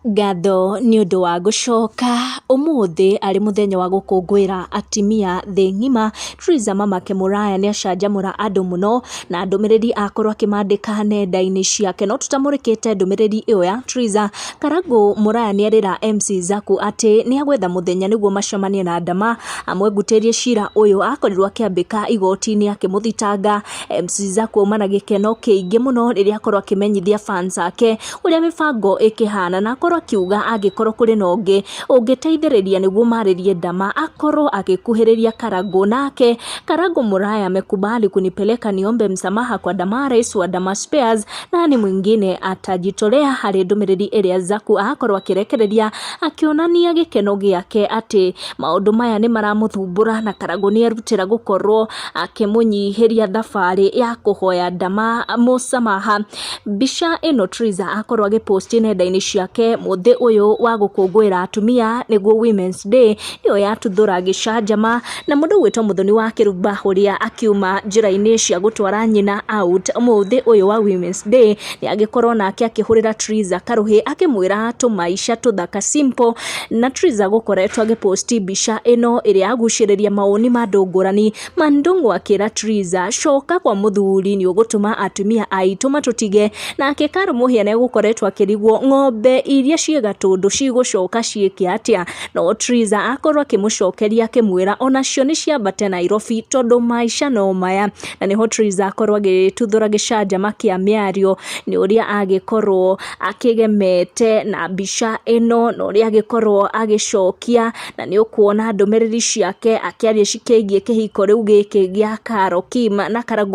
Ngatho nĩ ũndũ wa gũcoka ũmũthĩ arĩ mũthenya wa gũkũngũĩra atimia thĩ ng'ima. Triza Mamake Mũraya nĩ acanjamũra andũ mũno na ndũmĩrĩri akorwo akĩmandĩka nenda-inĩ ciake. No tũtamũrĩkĩte ndũmĩrĩri ĩyo ya Triza, Karangũ Mũraya nĩ erĩra MC Zaku atĩ nĩ agwetha mũthenya nĩguo macemanie na Ndama amwengutĩrie cira ũyũ akorirwo akĩambĩka igoti-inĩ akĩmũthitanga. MC Zaku auma na gĩkeno kĩingĩ mũno rĩrĩa akorwo akĩmenyithia fans ake ũrĩa mĩbango ĩkĩhana na akorwo akiuga angĩkorwo kũrĩ na ũngĩ ũngĩteithĩrĩria nĩguo marĩrie Ndama akorwo agĩkuhĩrĩria Karangũ. Nake Karangũ Mũraya amekubali kunipeleka niombe msamaha kwa Damaris wa Dama Spares, nani mwingine atajitolea harĩ ndũmĩrĩri ĩrĩa Zaku akorwo akĩrekereria akĩonania gĩkeno gĩake atĩ maũndũ maya nĩ maramũthumbũra na Karangũ nĩ erutĩra gũkorwo akĩmũnyihĩria thabarĩ ya kũhoya Ndama mũsamaha. Mbica ĩno Triza akorwo agĩposti nenda-inĩ ciake mũthĩ ũyũ wa gũkũngũĩra atumia nĩguo Women's Day, nĩyo yatuthũra gĩcanjama na mũndũ ũgwĩtwo Mũthoni wa Kĩrumba ũrĩa akiuma njĩra-inĩ cia gũtwara nyina out mũthĩ ũyũ wa Women's Day, nĩ agĩkorwo nake akĩhũrĩra Triza karũhĩ akĩmwĩra tũmaica tũthaka simple, na Triza gũkoretwo agĩposti mbica ĩno ĩrĩa yagucĩrĩria mawoni ma andũ ngũrani. Mandung'u akĩra Triza coka kwa mũthuri nĩ ũgũtũma atumia aitũ matũtige. Nake Karo Mũhĩa nĩ egũkoretwo akĩrigwo ng'ombe iria ciĩ Gatũndũ cigũcoka ciĩke atĩa, no Triza akorwo akĩmũcokeria akĩmwĩra onacio nĩ ciambate Nairobi tondũ maica no maya. Na nĩho Triza akorwo agĩtuthũra gĩcanjama kĩa mĩario nĩ ũrĩa agĩkorwo akĩgemete na mbica ĩno na ũrĩa agĩkorwo agĩcokia, na nĩ ũkuona ndũmĩrĩri ciake akĩaria cikĩgiĩ kĩhiko rĩu gĩkĩ gĩa Carol Kim na Karangũ.